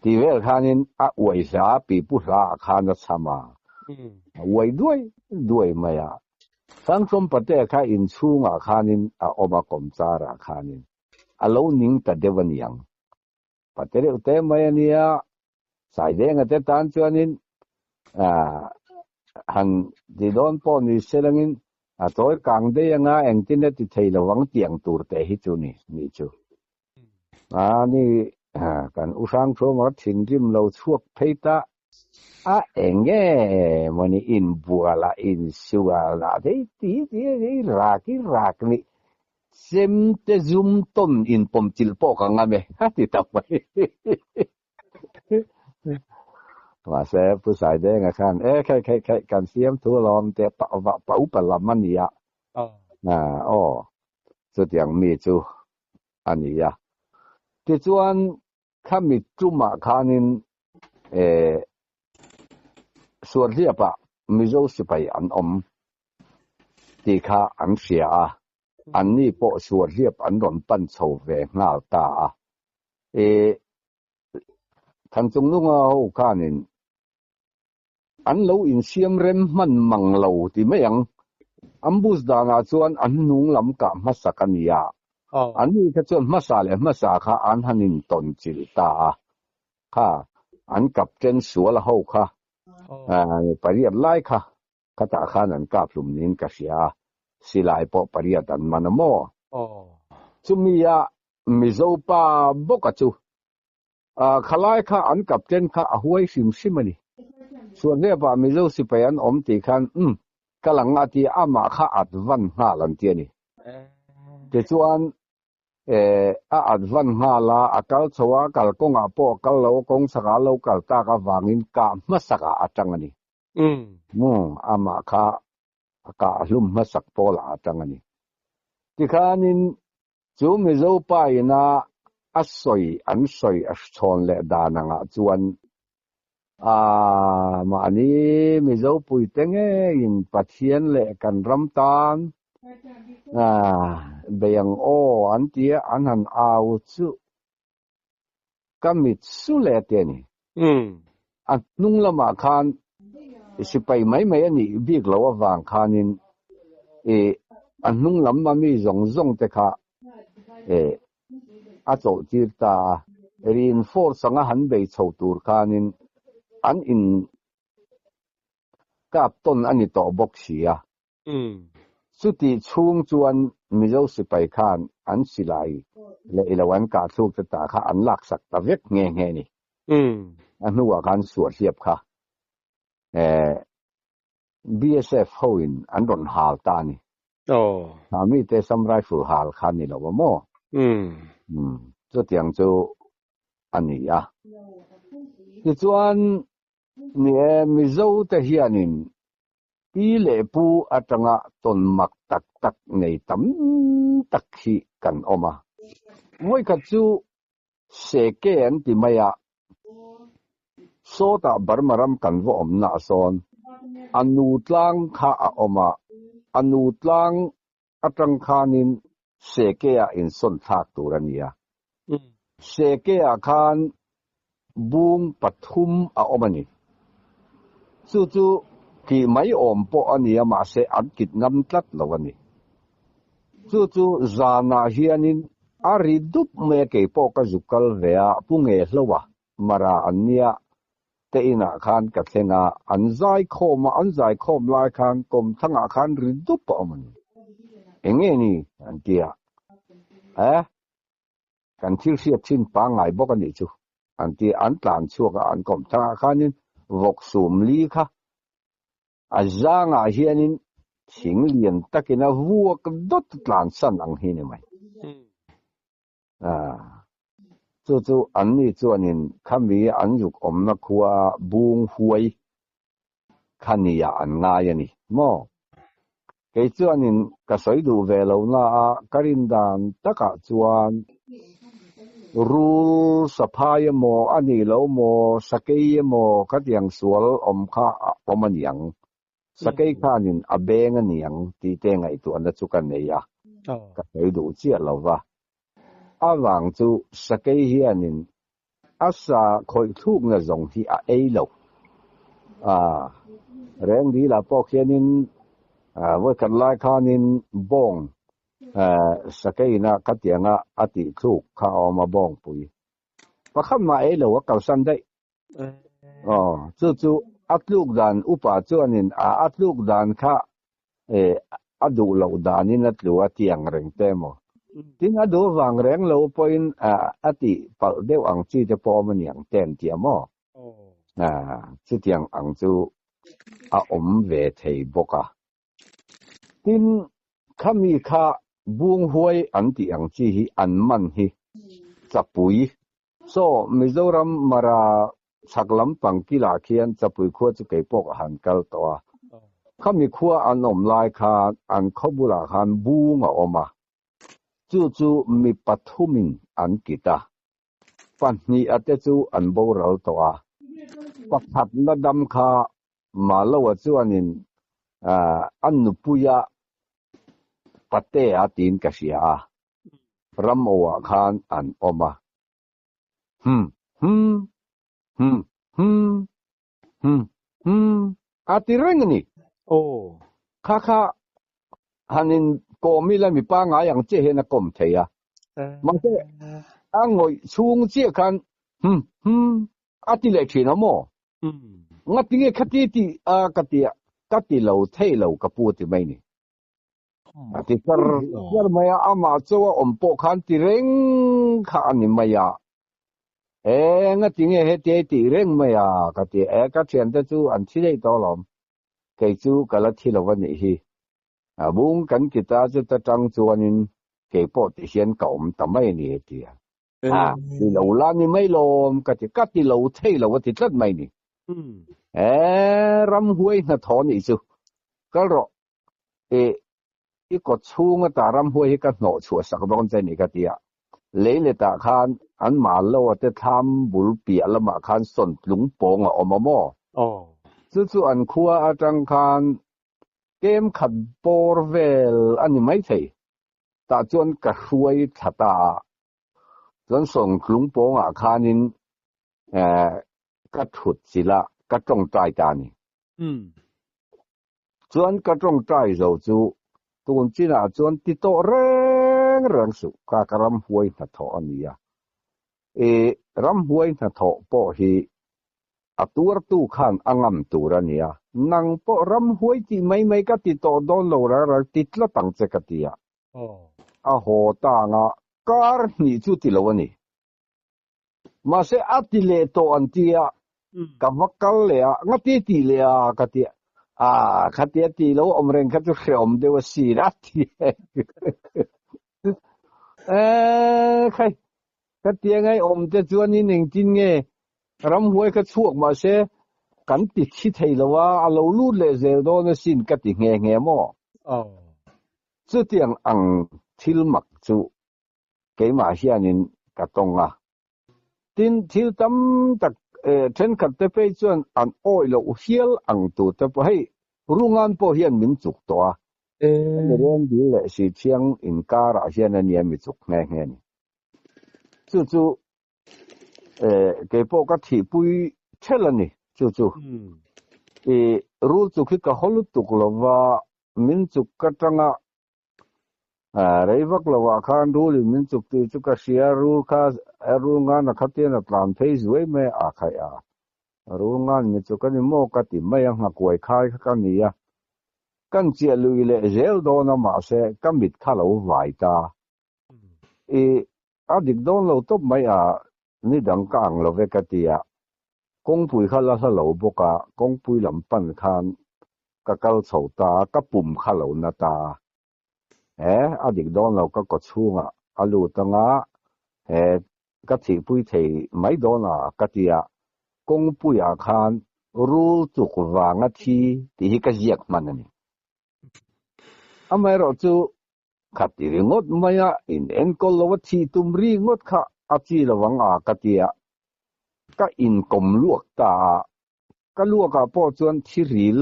tih vel khanin a uai hla, pipu hlaah khan a cham a, a uai duai duai mai a. Sangchawm pate kha inchhungah khanin a awm a, kawmcharah khanin a lo ning ta deuh a niang. Pate reuh te mai a nia, Saidenga te tan chuanin han ti dawn pawh ni se langin a tawi kang daih anga engtin a ti thei lo ang tih ang tur te hi chu ni nih chu. A ni kan u hrang thuama thinrim lo chhuak phei ta a eng emawni inbual a insual a thei ti ti rak i rak ni Chem te zum tawn inpawm chilh pawh ka ngam e, a ti ta mai. Mahse, Pu Saidenga khan, E khaih khaih khaih, kan siam thu alawm teh pa vah pa upa lam a ni a. Aw, chutiang mi chu a ni a. Tichuan, khami tumah khanin Suarhliapah Mizo sipai an awm tih kha an hria a, anni pawh Suarhliap an rawn pan chho ve nghal ta a. Thanchungnunga ho khanin An lo insiam rem hman mang lo ti mai ang. Ambush danah chuan an hnung lam kah hmasak a ni a. An ni kha chuan hmasa leh hmasa kha an han intawn chilh ta a. Kha an captain sual a ho kha pariat lai kha khatah khan an kap hlum niin ka hria a. Silai pawh pariat an man a maw? Chumi a Mizo pa bawka chu Khalai kha an captain kha a huai hrim hrim a ni. Suarhlepah Mizo sipai an awm tih khan umm ka lang a ti amah kha at van nghal an ti a ni. Tichuan a at van nghal a, a kal chho a, kalkawngah pawh a kal lo a, kawng chhakah a lo kal tak avangin kah hmasakah a tang a ni. Umm amah kha a kah hlum hmasak pawlah a tang a ni. Tikhanin Chu Mizo pa ina a sawi an sawi a hrawn leh dan angah chuan a mahni Mizo puite ngeiin Pathian leh kan ram tan bei ang aw an tia an han au chu ka mit su leh te a ni. A hnung lamah khan sipai mai mai a nih bik loh avang khanin ih a hnung lam a mi zawng zawng te kha ih a chawlh tir ta a. Reinforce anga han bei chho tur khanin an in kap tawn a ni tawh bawk si a. Chutih chhung chuan Mizo sipai khan an silai leh ilo an kah thluk te ta kha an laksak ta vek nghe nghe a ni. A hnuah khan Suahhliap kha BSF hoin an rawn hal ta a ni. Hna mite Assam Rifle hal kha a ni lo a maw? Chutiang chu a ni a. Tichuan, ni e, Mizo te hianin Pi leh pu atanga tawn mak tak tak nei tam tak hi kan awm a. Vawikhat chu Seke an ti mai a, sawtah Burma ram kan va awmna a sawn. A nu tlang kha a awm a, a nu tlang atang khanin Seke-ah insawn thlak tur a ni a. Seke-ah khan bung pathum a awm a ni. Chu chu Tih mai awm pawh a ni a, mahse an kit ngam tlat lo a ni. Chu chu zanah hianin a ri dup mai a, kei pawh ka zuk kal ve a, Pu Ngehloa Mara an nia te inah khan ka thleng a, an zai khawm a, an zai khawm lai khan kawmthangah khan ri dup a awm a ni. Enge ni? an ti a, Eh? Kan thil hriat thin pangngai bawk a nih chu an ti a, an tlan chhuak a, an kawm thangah khanin vawk sum li kha a zangah hianin thing lian takin a vuak dawt tlan san ang hi ni mai. Chu chu an ni chuanin khami an zuk awmna khua bung huai kha nia an ngai a ni maw? Kei chuanin ka sawi duh ve lo na a, ka rin dan takah chuan rul saphai emaw a nih lo maw, sakei emaw khatiang sual awm kha a awm a niang, sakei khanin a beng a niang tih te ngaihtuahna chu ka nei a, ka sawi duh chiah lo va. A vang chu sakei hianin A sa khawih thlukna zawng hi a ei lo. A Rengdila pawh khianin vawikhat lai khanin bawng sakeina khatianga a tih thluk kha a awm a bawngpui. Pakhat mah ei lo a kalsan daih. Aw, chu chu a tluk dan upa chuanin a tluk dan kha a duh loh danin a tlu a ti ang reng te maw? Tin, a duh vang reng lo pawhin a tih palh deuh ang chi te pawh awm a ni ang te an ti a maw? Chutiang ang chu a awm ve thei bawk a. Tin, khami kha bung huai an tih ang chi hi an man hi chapui Saw, Mizoram Mara chhak lampang kilah khian Chapui khua chu kei pawh ka han kal tawh a. Khami khua an awm lai khan an khaw bulah khan bung a awm a. Chu chu mi pathumin an kit a. Pahnih a te chu an boral tawh a. Pakhat na dam kha Maloa chuanin a nupuia Patea tiin ka hria a. Ram awah khan an awm a. Hum hum hum hum hum hum a ti reng a ni. Aw. Kha kha han in kawm ila mi pangngai ang chiah hian a kawm thei a. Mahse a ngawih chhung chiah khan hum hum a ti leh thin a maw? Ngatinge khati tih a ka ti a, ka ti lo thei lo ka pu ti mai ni. A ti kar kar mai a, amah chu a awm pawh khan ti reng kha a ni mai a. E, ngati nge heti ei tih reng mai a, ka ti a. E, ka thiante chu an thi daih tawh alawm. Kei chu ka la thi lo a nih hi. A bung kan ki ta chu ta tang chuanin kei pawh ti hian ka awm ta mai a ni a ti a. A, ti lo la ni mai lawm ka ti, ka ti lo thei lo a ti tlat mai ni. E, ramhuai hnathawh nih chu. Kal rawh. E, i kawt chhung ata ramhuai hi ka hnawh chhuah sak dawn che ni ka ti a. Lei letah khan an mal lo a te thlam bul piah lamah khan sawn tlung pawng a awm a maw? Chu chu an khua atang khan kem khat bawr vel a ni maithei. Tah chuan ka hruai thla ta a. Chuan sawn tlung pawngah khanin ka thut chilh a, ka tawngtai ta a ni. Chuan ka tawngtai zo chu tun chinah chuan ti tawh reng reng suh ka ka ramhuai hnathawh a ni a. I ramhuai hnathawh pawh hi a tuartu khan a ngam tur a ni a. Nang pawh ramhuai tih mai mai ka ti tawh dawn lo reng reng ti tlat ang che ka ti a. A haw tang a, kar hnih chu ti lo a ni. Mahse a ti leh tawh an ti a, ka va kal leh a, ngati ti leh a ka ti a, ah khatia ti lo awm reng kha chu hrehawm deuh a sin a ti e khai khatia ngai awm te chuan in engtin nge ramhuai kha chhuak mahse kan ti thi thei lo a, a lo lut leh zel dawn asin ka ti nghe nghe maw? Chutiang ang thil mak chu keimah hianin ka tawng a. Tin, thil tam tak thenkhat te phei chuan an awih loh hial ang tur te pawh hei Rungan pawh hian min chuk tawh a. Hemi Rengdil leh Sithiang inkarah hian a nia mi chuk nghe nghe ni. Chu chu keipawh ka thihpui ṭhelh a ni chu chu. I rul chuk hi ka haw lutuk lova, min chuk ka tanga rei vak lovah khan rulin min chuk tih chu ka hria, rul kha rul ngan a khatian a tlan phei zuai mai a, a khaih a. Rul ngan mi chu ka ni maw ka ti mai a, nghakuai khai kha ka ni a. Kan chiah lui leh zel dawn a mahse ka mit kha lo vai ta. I a dik dawn lo tawp mai a, ni dang ka ang lo ve ka ti a. Kawngpui kha la hla lo bawk a, kawngpui lam pan khan ka kal chho ta a, ka pum kha lo na ta a. He a dik dawn lo ka kaw chhungah a lut anga he ka thihpui thei mai dawn a ka ti a, kawngpuiah khan rul chuk vanga thi tih hi ka ziak hman a ni. Amaherawh chu kha ti ringawt maia in enkawl lo a thih tum ringawt kha a chi lovang a ka ti a, ka inkawm luak ta a, ka luakah pawh chuan thi ril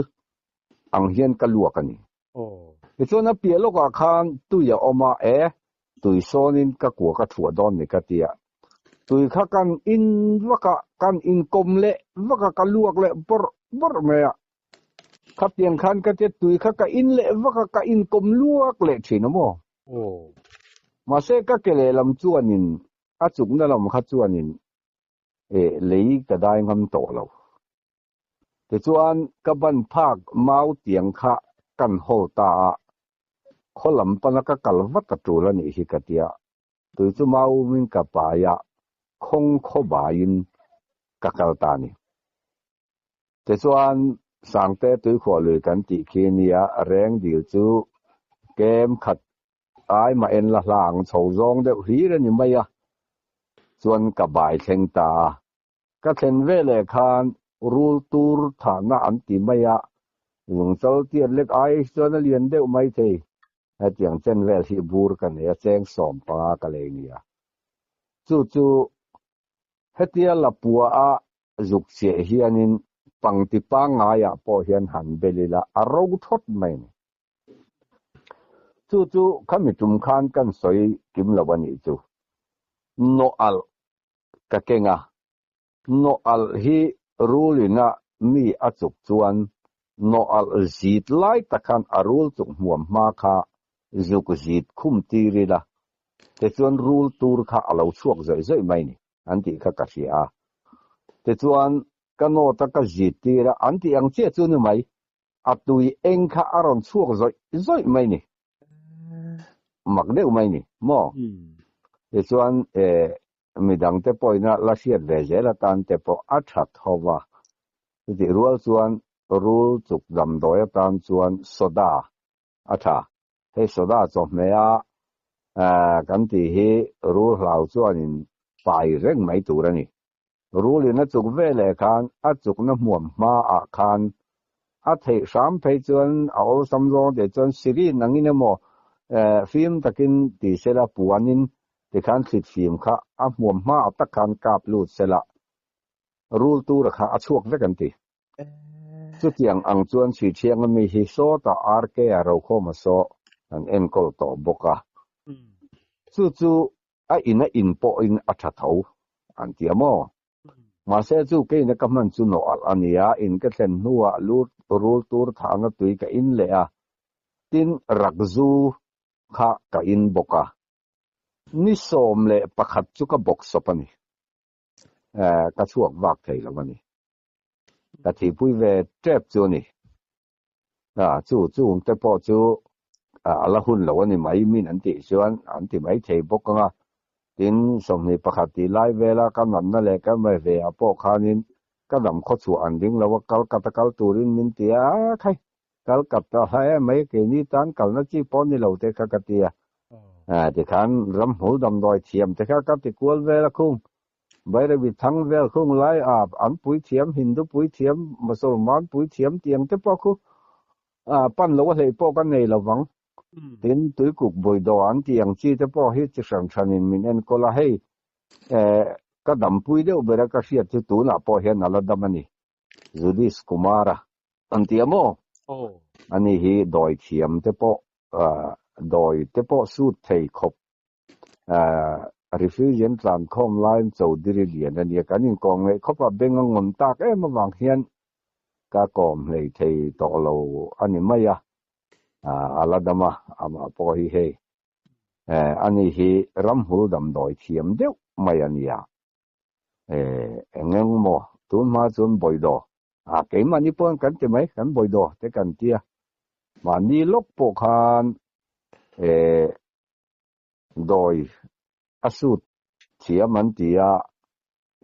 ang hian ka luak a ni. Tichuan a piah lawkah khan tui a awm a, e, tui sawnin ka kua ka thuah dawn ni ka ti a. Tui kha kan in vak a, kan inkawm leh vak a, ka luak leh bawrh bawrh mai a. Khatiang khan ka tia tui kha ka in leh vak a, ka inkawm luak leh thin a maw? Mahse ka ke lehlam chuanin a chukna lam kha chuanin e lei ka dai ngam tawh lo. Tichuan ka ban phak mau tiang kha kan hawl ta a, khaw lam pana ka kal vat a tul a nih hi ka tia, tui chu mau umin ka pai a, khawng khaw baiin ka kal ta a ni. Tichuan Sangte tuikhuah lui kan tih khi nia reng dil chu kem khat Ai mah en la hlang chho zawng deuh hlir a ni mai a, chuan ka bai thleng ta a. Ka thlen veleh khan rul tur thahna an ti mai a, lungchal tiat lek ai chuan a lian deuh mai thei. Hetiang chen vel hi bur ka nei a, cheng 15 ka lei nia. Chu chu hetia lapua a zuk chiah hianin pangti pangngaiah pawh hian han bel ila a ro thawt mai a ni. Chu chu khami tum khan kan sawi kim lo a nih chu. Nawh alh ka keng a, nawh alh hi rulina mi a chuk chuan nawh alh zit lai tak khan a rul chuk hmuam hma kha zuk zit khum tir ila tichuan rul tur kha a lo chhuak zawih zawih mai ni an tih kha ka hria a. Tichuan ka nawt a ka zit tir a an tih ang chiah chu ni mai. A tui eng kha a rawn chhuak zawih zawih mai ni. Mak deuh mai ni maw? Tichuan e midang te pawhin a la hriat ve zel atan te pawh a tha tho va. Chutih rual chuan rul chuk damdawi atan chuan soda a tha. Hei soda chawhmeh a kan tih hi rul hlau chuanin pai reng mai tur a ni. Rulin a chuk veleh khan a chukna hmuam hmaah khan a theih hram phei chuan a awlsam zawng teh chuan sirin angin emaw fim takin ti sela puanin tikhan thlit fim kha a hmuam hmaah tak khan kap lut sela rul tura kha a chhuak vek an ti. Chutiang ang chuan Chhuichhiang ami hi sawtah RK a rokhawm a saw an enkawl tawh bawk a. Chu chu a in a in pawhin a tha tho an ti a maw? Mahse chu keina ka hman chu nawh alh a ni a, in ka thlen hnuah lut rul tur thahna tui ka in leh a, tin rakzu kha ka in bawk a. Ni 11 chu ka bawk sawp a ni. Ka chhuak vak thei lo a ni. Ka thihpui ve tep chu a ni. Chu chung te pawh chu a la hun lo a ni mai min an tih chuan an ti mai thei bawk ang a. Tin, 21 tih lai vela ka natna leh ka mai ve ah pawh khanin ka dam khawchhuah an ding lo a, Kalkata kal turin min ti a, khai Kalkata hla em mai keini tan kalna chi pawh ni lo te kha ka ti a. Tikhan ramhmul damdawi thiam te kha ka ti kual vel a khung. Bairabi thang vel khung lai a an puithiam, Hindu puithiam, Mosolman puithiam tiang te pawh khu pan lo a hleih pawh ka nei lo vang. Tin, tuikuk bawidawh an tih ang chi te pawh hi chi hran hranin min enkawl a, hei ka dampui deuh ber a ka hriat chu tunah pawh hian a la dam a ni. Judis Kumara an ti a maw? Ani hi dawi thiam te pawh dawi te pawh sut thei khawp Refugee an tlan khawm laiin Chaudhary lian a nia, kan inkawm ngeih khawp a, beng a ngawn tak em avang hian Ka kawm hlei thei tawh lo a ni mai a, a la dam a, amah pawh hi hei ani hi ramhul damdawi thiam deuh mai a nia. Eng eng maw tun hma chuan Bawidaw, a keimahni pawn kan ti mai, kan Bawidaw te kan tia, mahni lawk pawh khan dawi a sut thiam an ti a,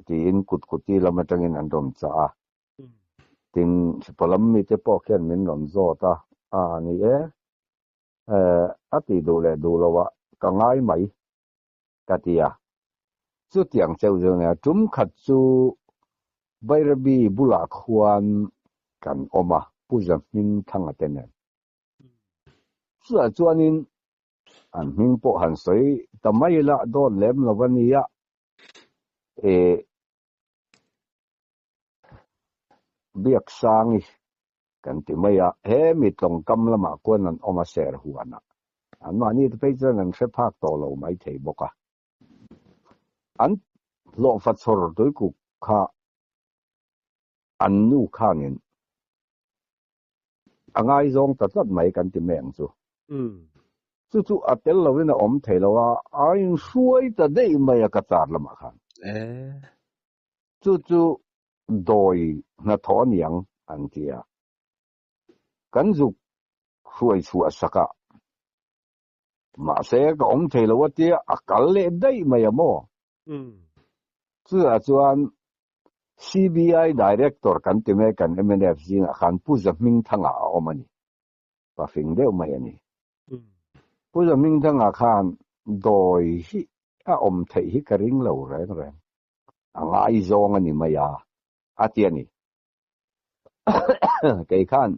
tiin kut kuti lam atangin an rawn chah a. Tin, Sipalam mite pawh khian min rawn zawt a, a ni e, a tih duh leh duh loh ah ka ngai mai ka ti a. Chutiang cheuh chu nia, tum khat chu Bairabi bulah khuan kan awm a, Pu Zahmingthanga te nen. Chutah chuanin an hming pawh han sawi ta mai ila dawn lem lo a nia, Biaksangi kan ti mai a, he mi tlawngkam lamah khuan an awm a ser huanah. Anmahni te phei chuan an hre phak tawh lo mai thei bawk a. An hlawhfa chhawr tuikuk kha an nu khanin a ngaizawng ta tlat mai kan ti mai ang chu. Chu chu a tel lovin a awm thei lo a, a inhruai ta daih mai a ka car lamah khan. Chu chu dawi hnathawh a niang an ti a. Kan zuk hruai chhuah sak a. Mahse ka awm thei lo a tia a kal leh daih mai a maw? Chutah chuan CBI Director kan ti mek kan mnf zingah khan Pu Zahmingthanga a awm a ni. Pafing deuh mai a ni. Pu Zahmingthanga khan dawi hi a awm theih hi ka ring lo reng reng. A ngaizawng a ni mai a, a ti a ni. Kei khan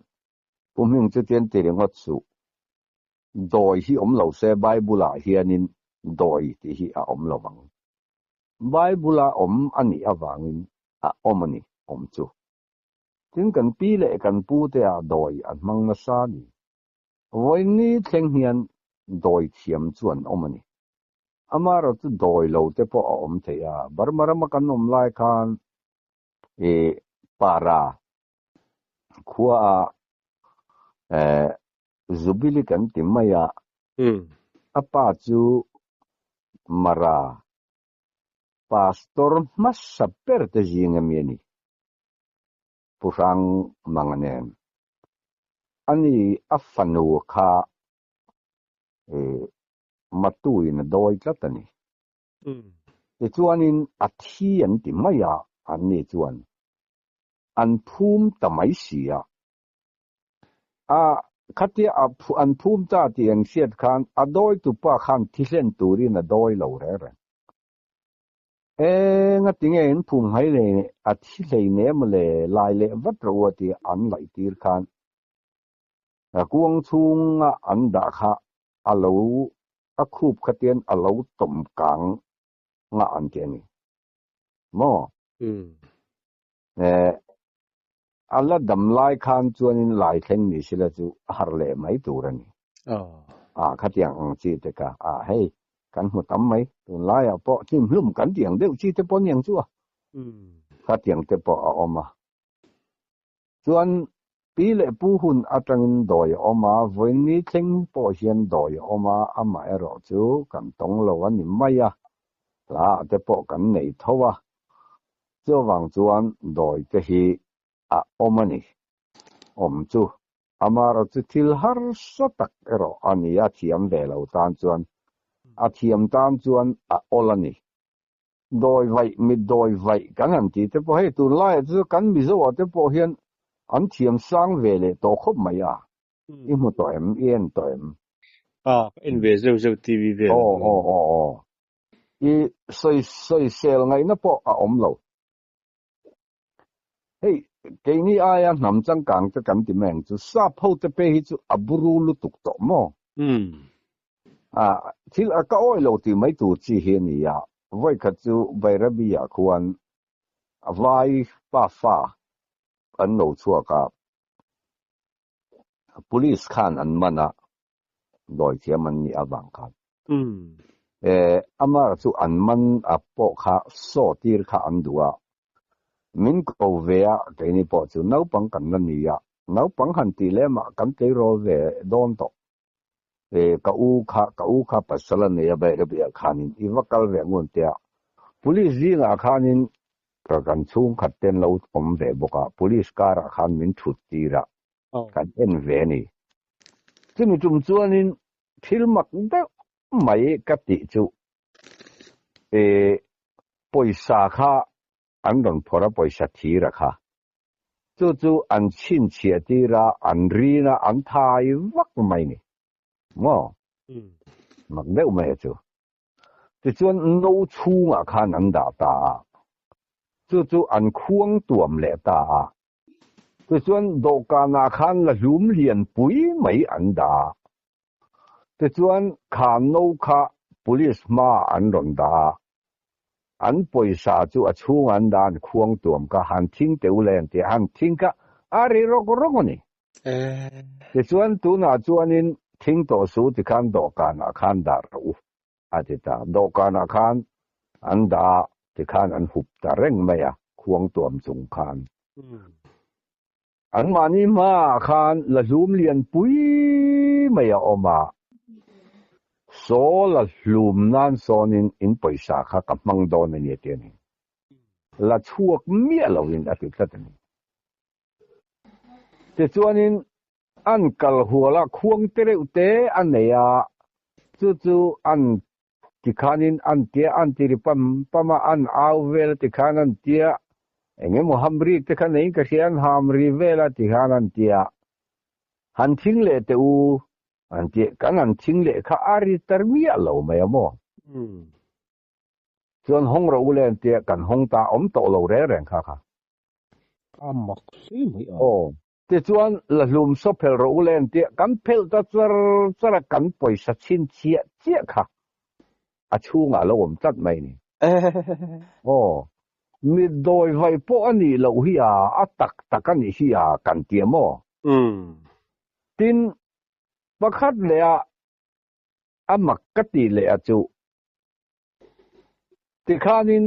Pu Hming chu tian ti ringawt suh. Dawi hi awm lo se Bible ah hianin dawi tih hi a awm lo vang. Bible a awm a nih avangin a awm a ni, awm chu. Tin kan pi leh kan pu te ah dawi an hmang nasa a ni. Vawiin thleng hian dawi thiam chu an awm a ni. Amaherawh chu dawi lo te pawh a awm thei a, Burma rama kan awm lai khan i para khua ah Zubili kan ti mai a, a pa chu Mara Pastor hmasa ber te zing ami a ni, Pu Hrang Manga nen. Ani a fanu kha Matuin a dawi tlat a ni. Tichuanin a thi an ti mai a, anni chuan an phum ta mai si a. A, khatia a an phum ta tih an hriat khan a dawitu pa khan thi hlen turin a dawi lo reng reng. Eng a tinge in phum hai le a thi hlei nem le lai leh vat rawh u a ti an laih tir khan a kuang chhunga an dah kha a lo a khup khatian a lo tawm kang ngah an ti a ni maw? A la dam lai khan chuanin lai thleng ni sila chu a har leh mai tur a ni. A khatiang ang chi te kha a hei kan hmu tam mai tunlaiah pawh hlimhlum kan tih ang deuh chi te pawh aniang chu a. Khatiang te pawh a awm a. Chuan pi leh pu hun atangin dawi a awm a, vawiin thleng pawh hian dawi a awm a, amaherawh chu kan tawng lo a ni mai a, hla ah te pawh kan nei tho a. Chuvang chuan dawi te hi a awm a ni. Awm chu amaherawh chu thil harsa tak erawh a ni a, thiam ve lo tan chuan a thiam tan chuan a awl a ni. Dawi vaih, mit dawi vaih kan han tih te pawh hei tunlaiah chu kan Mizo ah te pawh hian an thiam sang ve leh tawh khawp mai a, i hmu tawh em, i en tawh em? A, ka en ve zeuh zeuh TV vel. Aw aw aw aw. I sawi sawi sel ngaihna pawh a awm lo. Hei, keini aia hnam changkang te kan ti mai ang chu, sap ho te pei hi chu a buru lutuk tawh maw? A, thil a ka awih lo tih mai tur chi hi a ni a, vawikhat chu Bairabi-ah khuan vai pa fa an lo chhuak a, police khan an man a, dawi thiam an nih avang khan. Amar chu an man a pawh kha saw tir kha an duh a. Min ko ve a, keini pawh chu naupang kan la ni a, naupang han tih lemah kan tleirawl ve dawn tawh. E, ka u kha, ka u kha pasal a nei a Bairabiah khanin i va kal ve ngun tia. Police zingah khanin ka kan chhungkhat te an lo awm ve bawk a, police car ah khan min thut tir a, kan en ve a ni. Chumi tum chuanin thil mak deuh mai ka tih chu e, pawisa kha an rawn phawrh a pawisa thir a kha. Chu chu an chhinchhiah tir a, an rin a, an thai vak mai ni. Maw? Mak deuh mai a chu. Tichuan no chhungah khan an dah ta a. Chu chu an khuang tuam leh ta a. Tichuan dawhkanah khan la hlum lian pui mai an dah a. Tichuan kha no kha police hmaah an rawn dah a, an pawisa chu a chhungah an dah an khuang tuam kha han thing teh u le an ti a, han thing kha a ri rawk rawk a ni. Tichuan tunah chuanin thing tawh su tikhan dawhkanah khan dah rawh u a ti ta. Dawhkanah khan an dah a, tikhan an hup ta reng mai a, khuang tuam chung khan. Anmahni hmaah khan la hlum lian pui mai a awm a, saw la hlum nan sawnin in pawisa kha ka hmang dawn a ni a ti a ni. La chhuak miah loin a ti tlat a ni. Tichuanin an kal hual a, khuang te reuh te a nei a, chu chu an Tikhanin an tia an ti ri pam pam a, an au vel a tikhan an tia, eng emaw hamri te kha neiin ka hria an hamri vel a tikhan an tia, han thing leh teh u an tia, kan han thing leh kha a ri tar miah lo mai a maw? Chuan hawng rawh u le an tia, kan hawng ta awm tawh lo reng reng kha kha. A mak hle mai a. Aw. Tichuan, la hlum saw phelh rawh u le an tia, kan phelh ta char char a, kan pawisa chhin chiah chiah kha a chhungah a lo awm tlat mai ni. Aw. Mi dawi vai pawh a nih loh hi a, a tak tak a nih hi a, kan tia maw? Tin, pakhat leh a, a mak ka tih leh a chu. Tikhanin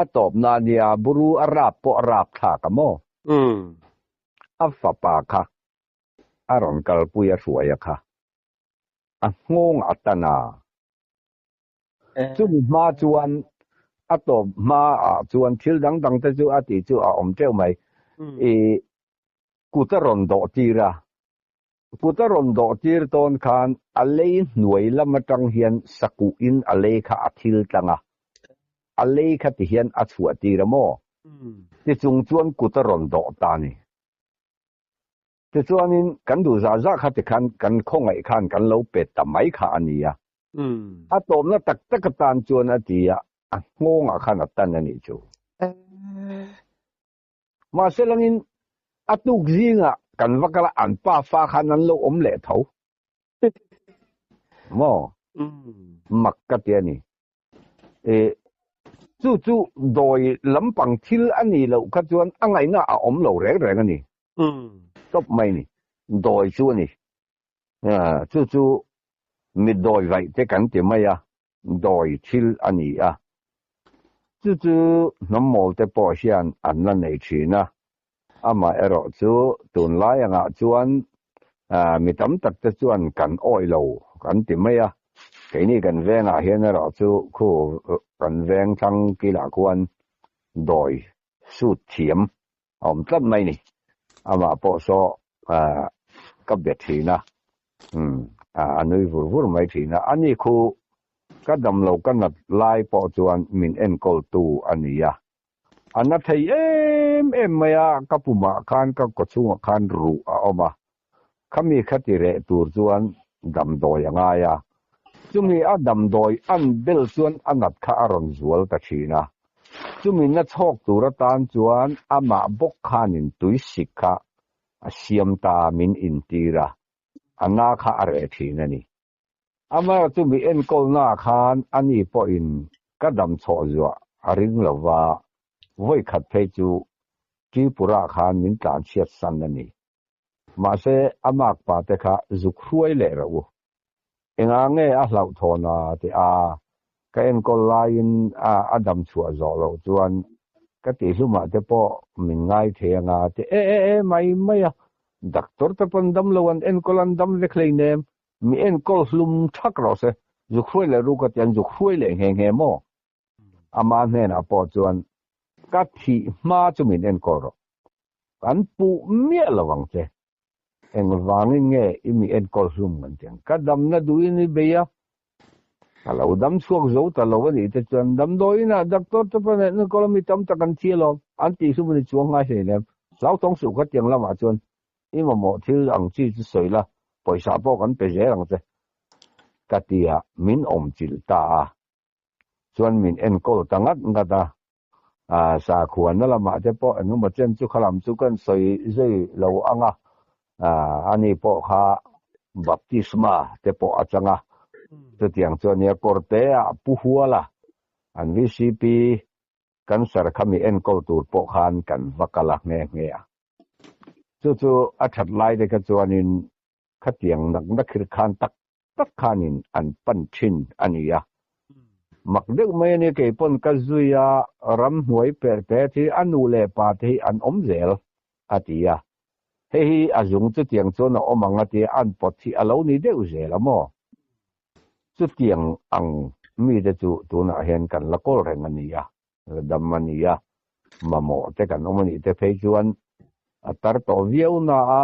a tawpna a nia, buru a rap pawh a rap thlak a maw? A fapa kha a rawn kalpui a hruai a kha a nghawng a tan a. Chumi hma chuan a tawp hma ah chuan thil dang dang te chu a tih chu a awm teuh mai. I kut a rawn dawh tir a, Kut a rawn dawh tir tawn khan a lei hnuai lam atang hian sakuhin a lei kha a thil tlang a, a lei kha ti hian a chhuah tir a maw? Ti chung chuan kut a rawn dawh ta a ni. Tichuanin kan duh zah zah kha ti khan kan khawngaih khan kan lo pet ta mai kha a ni a. A tawpna tak tak atan chuan a ti a, a nghawngah khan a tan a nih chu. Mahse langin a tuk zingah kan va kal a, an pa fa khan an lo awm leh tho. Maw? Mak ka ti a ni. E, chu chu dawi lampang thil a nih loh kha chuan a ngaihna a awm lo reng reng a ni. Tawp mai ni. Dawi chu a ni. Chu chu mi dawi vaih te kan ti mai a, dawi thil a ni a. Chu chu hnam mawl te pawh hian an la nei thin a, amaherawh chu tunlai angah chuan mi tam tak te chuan kan awih lo kan ti mai a, keini kan vengah hian erawh chu khu kan veng thlang kilah khuan dawi sut thiam a awm tlat mai ni. Amah pawh saw ka be thin a, a nui vur vur mai thin a. Ani khu ka dam lo ka nat lai pawh chuan min enkawltu a ni a. A na thei em em mai a, ka pumah khan ka kawchhungah khan ruh a awm a. Khami kha ti reh tur chuan damdawi a ngai a. Chumi a damdawi an bel chuan a nat kha a rawn zual ta thin a. Chumi na chhawk tur atan chuan amah bawk khanin tui sik kha a siam ta min intir a, a na kha a reh thin a ni. Amaherawhchu chumi enkawlna khan ani pawhin ka dam chhawh zuah a ring lo va, vawi khat phei chu Tripura khan min tlanchhiat san a ni. Mahse, a makpa te kha zuk hruai leh rawh u. Engah nge a hlauhthawn a ti a, ka enkawl laiin a dam chhuah zawh loh chuan. Ka tih hlumah te pawh min ngai thei anga a ti e e e mai mai a. Doctor te pawn dam lo an enkawl an dam vek hleinem, mi enkawl hlum thak rawh se, zuk hruai leh ru ka ti an zuk hruai leh nghe nghe maw? Ama hnenah pawh chuan ka thih hma chu min enkawl rawh, kan puh miah lo ang che, Engvangin nge i mi enkawl hlum kan ti ang? Ka damna duhin i bei a, ka lo dam chhuak zo ta lo a nih te chuan damdawiinah doctor te pawh nen enkawl a mi tam tak an thi alawm, an tih hlum a ni chuang ngai hleinem. Hlauthawng suh kha tiang lamah chuan i mamawh thil ang chi chu sawi la, pawisa pawh kan pe zel ang che, ka ti a, min awm chilh ta a. Chuan min enkawl ta ngat ngat a, a sakhuana lamah te pawh engemaw chen chu khalam chu kan sawi zui lo ang a, ani pawh kha baptisma te pawh a chang a, chutiang chu ania kawrte ah Pu Huala an VCP cancer kha mi enkawl tur pawh khan kan va kal a nghe nghe a, chu chu a that lai te kha chuanin khatiang nak nak khir khan tak tak khanin an pan thin a ni a. Mak deuh mai a ni, kei pawn ka zui a, ramhnuai perh te hi a nu leh pa te hi an awm zel a ti a. Hei hi a zung chutiang chuan a awm ang a ti a, an pawt hi a lo ni deuh zel a maw? Chutiang ang mite chu tunah hian kan la kawl reng a ni a, la dam a ni a, mamawh te kan awm a nih te phei chuan a tar tawh viau na a,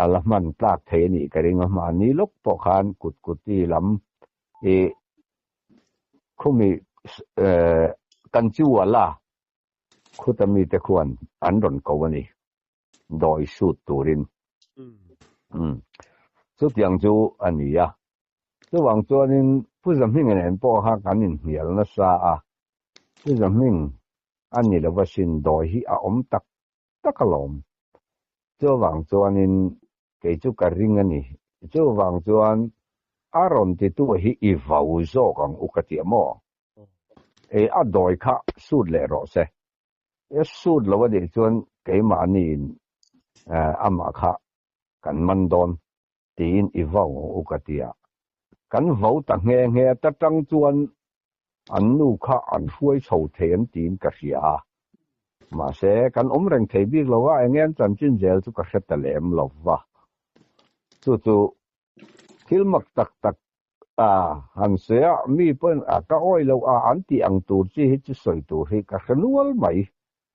a la hman tlak thei a nih ka ring a, mahni lawk pawh khan kut kuti lam i khumi kan chiuala khuta mite khuan an rawn ko a ni, dawi sut turin. Chutiang chu a ni a, chuvang chuanin Pu Zahminga nen pawh kha kan inhnial nasa a, Pu Zahming a ni lova sin dawi hi a awm tak tak alawm. Chuvang chuanin kei chu ka ring a ni. Chuvang chuan a rawn titu hi i vau zawk ang u ka ti a maw? E a dawi kha sut leh rawh se. E sut lo a nih chuan keimahniin amah kha kan man dawn tiin i vau ang u ka ti a. Kan vau ta nghe nghe ta tang chuan an nu kha an hruai chho thei an tiin ka hria a. Mahse, kan awm reng thei bik lo a, enge an chanchin zel chu ka hre ta lem lo va. Chu chu thil mak tak tak a han sawi a, mi pawhin a ka awi lo a an tih ang tur chi hi chu sawi tur hi ka hre nual mai.